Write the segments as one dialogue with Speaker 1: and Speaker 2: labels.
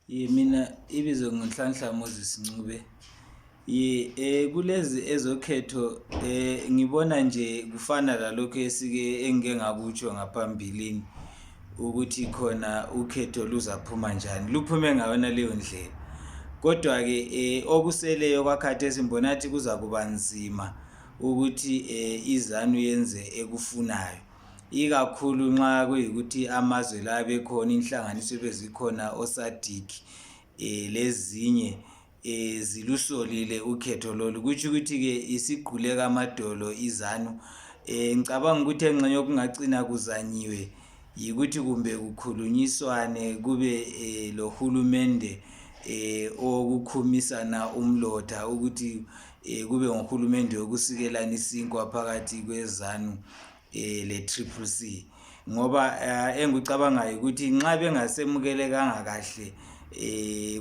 Speaker 1: Mina ibizo Nhlanhla Moses Ncube. Kulezi ezokhetho ngibona nje kufana lalokho esike engeke ngakutsho ngaphambilini ukuthi khona ukhetho luzaphuma njani. Luphume ngayona leyo ndlela. Kodwa ke okuseleyo kwakhathi simbona ukuthi kuza kuba nzima ukuthi izanu yenze ekufunayo. Ikakhulu nxa kuyikuthi amazwe la bekhona inhlanganiso bezikhona oSADC lezinye zilusolile ukhetho lolu, kuthi ukuthi ke isigquleka amadolo izanu. Ngicabanga ukuthi engxenye okungagcina kuzanyiwe yikuthi kumbe kukhulunyiswane kube lohulumende okukhumisana umlotha ukuthi kube ngohulumende wokusikelana isinkwa phakathi kwezanu le-CCC, ngoba engikucabangayo ukuthi nxa bengasemukelekanga kahle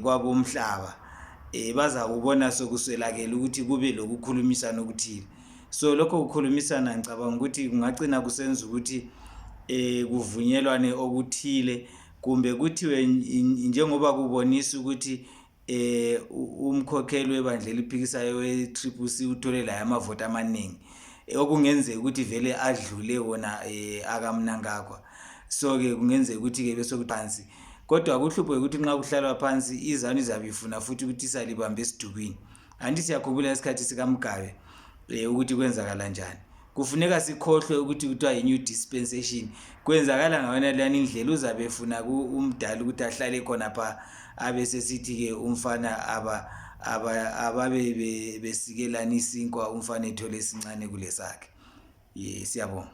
Speaker 1: kwabomhlaba baza kubona sokuswelakela ukuthi kube lokukhulumisana okuthile. So lokho kukhulumisana ngicabanga ukuthi kungagcina kusenza ukuthi kuvunyelwane okuthile, kumbe kuthiwe njengoba kubonisa ukuthi umkhokheli webandla eliphikisayo we-CCC uthole la amavoti amaningi, okungenzeka ukuthi vele adlule wona akamnangagwa. So ke kungenzeka ukuthi ke bese kuphansi, kodwa kuhlupho ukuthi nxa kuhlalwa phansi izanu izabifuna futhi ukuthi salibambe esidubini. Andithi siyakhumbula isikhathi sikaMgabe ukuthi kwenzakala kanjani. Kufuneka sikhohlwe ukuthi kuthiwa yi-new dispensation kwenzakala ngayona lani indlela. Uzabe efuna umdala ukuthi ahlale khona pha abesesithi ke umfana ababe besikelana isinkwa umfana ethole esincane kulesakhe. Siyabonga.